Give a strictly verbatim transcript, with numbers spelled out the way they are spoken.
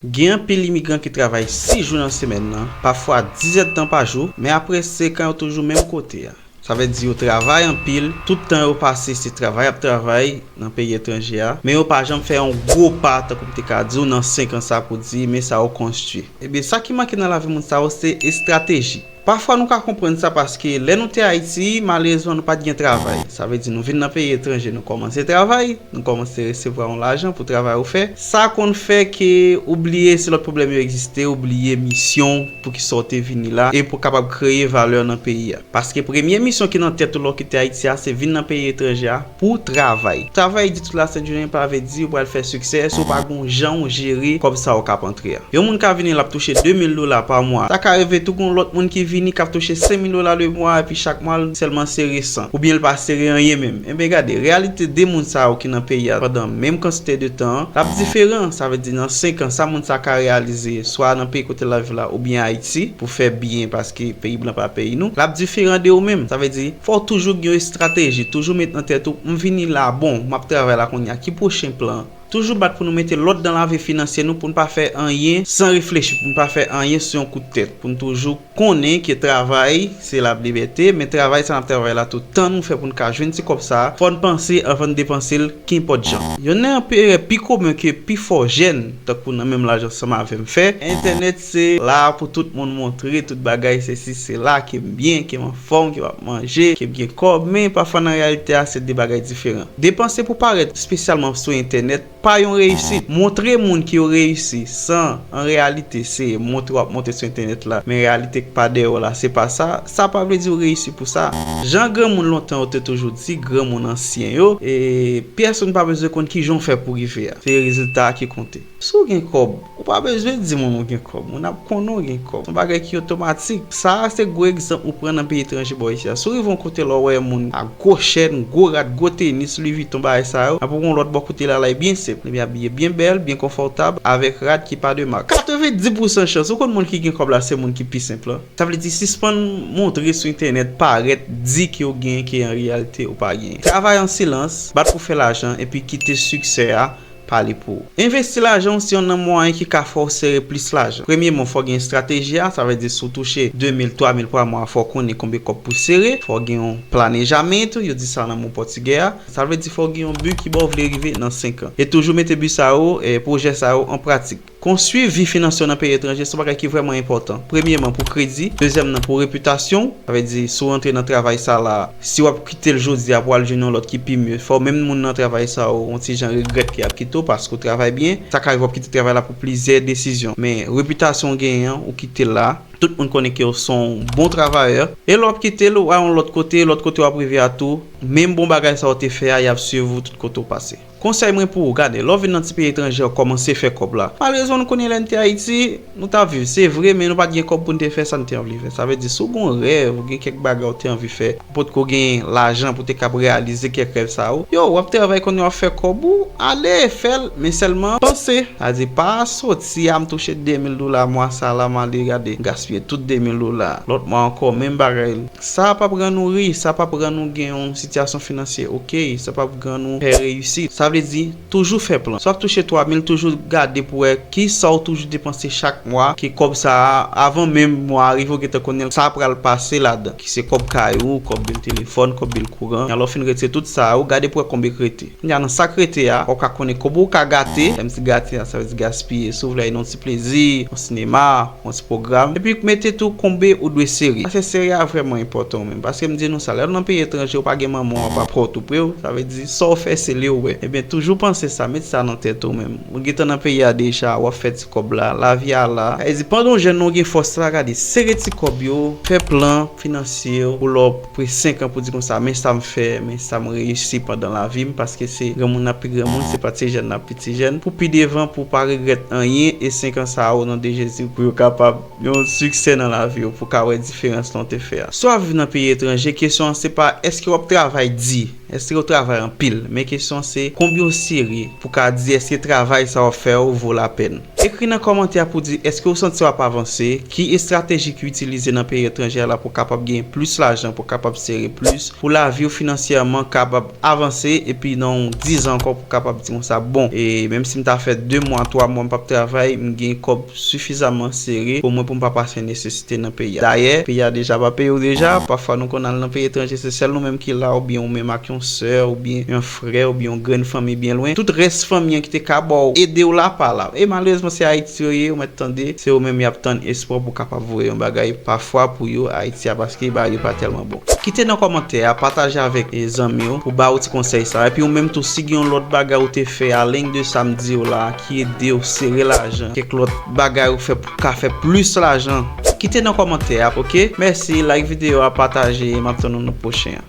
Gen anpil imigran ki travay sis jou nan semèn nan, pafwa diz èdtan pa jou, men apre senk an yo toujou menm kote a. Sa vle di yo travay anpil, tout tan yo pase se travay y ap travay nan peyi etranje a, men yo pa janm fè yon gwo pa, tankou m te ka di w, nan senk an sa pou di men sa yo konstwi. Ebyen, sa ki manke nan lavi moun sa yo se estrateji. Pafwa nou ka konprann sa paske lè nou te Ayiti, malerezman nou pa t gen travay. Sa vle di nou vin nan peyi etranje, nou kòmanse travay, nou kòmanse resevwa yon lajan pou travay ou fè. Sa konn fè ke ou bliye si lòt pwoblèm yo egziste, ou bliye misyon pou ki sa w te vini la e pou kapab kreye valè nan peyi a. Paske premye misyon ki nan tèt ou lè w kite Ayiti a, se vin nan peyi etranje a pou travay. Travay di tout la sent jounen pa vle di ou pral fè siksè si w pa gon jan w jere kòb sa w k ap antre a. Yon moun ka vini l ap touche de mil dola pa mwa. Sa ka rive tou gon lòt moun ki vini k ap touche senk mil dola le mwa epi chak mwa l sèlman sere san. Oubyen l pa sere anyen menm. Enben gade, reyalite de moun sa yo ki nan peyi a pandan menm kantite de tan an, l ap diferan. Sa vle di nan senk an, sa moun sa ka reyalize swa nan peyi kote l ap viv la oubyen Ayiti pou fè byen paske peyi blan pa peyi nou, l ap diferan de ou menm. Sa vle di, fò w toujou gen yon estrateji, toujou met nan tèt ou, m vini la, bon, m ap travay la kounye a, ki pwochen plan? Toujou bat pou nou mete lòd nan lavi finansye nou, pou n pa fè anyen san reflechi, pou n pa fè anyen sou yon kout tèt, pou n toujou konnen ke travay se lablibète, men travay sa n ap travay la tou, tan nou fè pou n ka jwenn ti kòb sa a, fò n panse anvan n depanse l kenpòt jan. Yonn nan erè pi komen ke pifò jèn, tankou nan menm laj ansanm avè m, fè, entènèt se la pou tout moun montre tout bagay, sesi sela, ke m byen, ke m anfòm, ke m ap manje, ke m gen kòb, men pafwa nan reyalite a se de bagay diferan. Depanse pou parèt, espesyalman sou entènèt, pa yon reyisit. Montre moun ke w reyisi san an reyalite se montre w ap montre sou entènèt la, men reyalite k pa dèyè w la se pa sa, sa pa vle di w reyisi pou sa. Jan granmoun lontan yo te toujou di, granmoun ansyen yo, e pyèsonn pa bezwen konn kijan w fè pou rive a. Se rezilta a ki konte. Si w gen kòb, ou pa bezwen di moun ou gen kòb. Moun ap konnen w gen kòb. Se yon bagay ki otomatik. Sa a se gwo egzanp ou pran nan peyi etranje bò isi a. Si w rive yon kote la w wè moun ak gwo chèn, gwo rad, gwo tenis, Louis Vuitton, bagay sa yo, apre w gen yon lòt bò kote la, la e byen senp. Li abiye byen bèl, byen konfòtab, avèk rad ki pa de mak. Katrevenndis pousan chans, ou konn moun ki gen kòb la, se moun ki pi senp lan. Sa vle di, sispann montre sou entènèt, parèt, di ke w gen, ke an reyalite ou pa gen. Travay an silans, bat pou fè lajan, epi kite siksè a pale pou ou. Envesti lajan w se yonn nan mwayen ki ka fè w sere plis lajan. Premyèman, fò w gen estrateji a, sa vle di si w touche de mil, twa mil pa mwa, fò w konnen konbyen kòb pou sere, fò w gen yon planejamento, yo di sa nan mo pòtigè a. Sa vle di fò w gen yon bi ki ba w vle rive nan senk an. E toujou mete bi sa yo, e pwojè sa yo an pratik. Konstwi vi finansye w nan peyi etranje se yon bagay ki vrèman enpòtan. Premyèman, pou kredi. Dezyèmman, pou repitasyon w. Sa vle di, si w rantre nan travay sa la, si w ap kite l jodi a pou w al jwenn yon lòt ki pi mye, fò menm moun nan travay sa yo, yon ti jan regrèt ke y ap kite w paske w travay byen. Sa ka rive w ap kite travay la pou plizyè desizyon. Men repitasyon w genyen an, ou kite l la. Tout moun konnen ke w se yon bon travayè. E lè w ap kite l, w al yon lòt kote, lòt kote w ap rive a tou, menm bon bagay sa w te fè a, y ap swiv ou tout kote w pase. Konsèy mwen pou ou, gade, lè w vin nan ti peyi etranje, w kòmanse fè kòb la. Malerezman, nou konnen lè n te Ayiti, nou t ap viv, se vre, men nou pa t gen kòb pou n te fè sa n te anvi fè. Sa vle di, si w gen yon rèv, ou gen kèk bagay w te anvi fè, ou potko gen lajan pou te kab reyalize kèk rèv sa yo, yo, w ap travay kounye a, w ap fè kòb ou, ale, fè l, men sèlman panse. Sa vle di, pa soti a, m touche de mil dola mwa sa la, m ale gade, m gaspiye tout de mil dola. Lòt mwa ankò, menm bagay. Sa p ap rann ou ri, sa p ap rann ou gen yon sitiyasyon finansye oke, sa p ap rann ou fè reyisi. Sa vle di, toujou fè plan. Si w ap touche twa mil, toujou gade pou wè kisa w toujou depanse chak mwa, ke kòb sa a, avan menm mwa a rive, w gentan konnen sa pral pase ladan, ki se kòb kay ou, kòb bil telefòn, kòb bil kouran. Alò, w fin retire tout sa a, ou gade pou wè konbyen k rete. Kounye a, nan sa k rete a, w ap ka konnen konbyen w ka gate, lè m di gate a, sa vle di gaspiye, si w vle al nan yon ti plezi, yon sinema, yon ti pwogram, epi mete tou konbyen ou dwe sere. Paske sere a vrèman enpòtan ou menm. Paske m di nou sa, lè w nan peyi etranje, ou pa gen manman w, w pa pòt ou pre w, sa vle di sa w fè se li w wè. Ebyen, toujou panse sa, met sa nan tèt ou menm. Ou gentan nan peyi a deja, w ap fè ti kòb la, lavi a la. Sa vle di, pandan w jèn nan, w gen fòs la, gade, sere ti kòb yo, fè plan finansye w pou lè w pre senk an pou di konsa, men sa m fè, men sa m reyisi pandan lavi m, paske se granmoun n ap pi granmoun, se pa ti jèn n ap pi ti jèn. Pou pi devan, pou w pa regrèt anyen, e senk an sa yo nan de Jezi, pou yo kapab yon siksè nan lavi w, pou w ka wè diferans lan w te fè a. Si w ap viv nan peyi etranje, kesyon an se pa èske w ap travay di, Èske w travay anpil? Men kesyon se, konbyen w sere pou ka di èske travay sa w ap fè yo vo lapèn? Ekri nan kòmantè a pou di èske w santi w ap avanse, ki estrateji ki w itilize nan peyi etranje a la pou w kapab gen plis lajan, pou w kapab sere plis, pou lavi w finansyèman kapab avanse, epi nan yon diz an ankò pou w kapab di konsa, bon, e menm si m ta fè de mwa, twa mwa m p ap travay, m gen kòb sifizaman sere pou mwen pou m pa pase nesesite nan peyi a. Dayè, peyi a deja pa peye w deja, pafwa nou konn al nan peyi etranje, se sèl nou menm ki la, oubyen ou menm ak yon sè, oubyen yon frè, oubyen yon grenn fanmi byen lwen. Tout rès fanmi an ki te ka ba w, ede w la, pa la. E malerezman, se Ayiti yo ye, ou mèt tande, se yo menm y ap tann espwa pou kapab voye yon bagay pafwa pou yo, Ayiti a, paske bagay yo pa tèlman bon. Kite nan kòmantè a, pataje avèk, e, zanmi w pou ba w ti konsèy sa. Epi ou menm tou, si gen yon lòt bagay ou te fè a, aleng de sa m di w la, ki ede w sere lajan, kèk lòt bagay ou fè pou ka fè plis lajan, kite nan kòmantè a, oke? Mèsi, like videyo a, pataje, m ap tann ou nan pwochen an.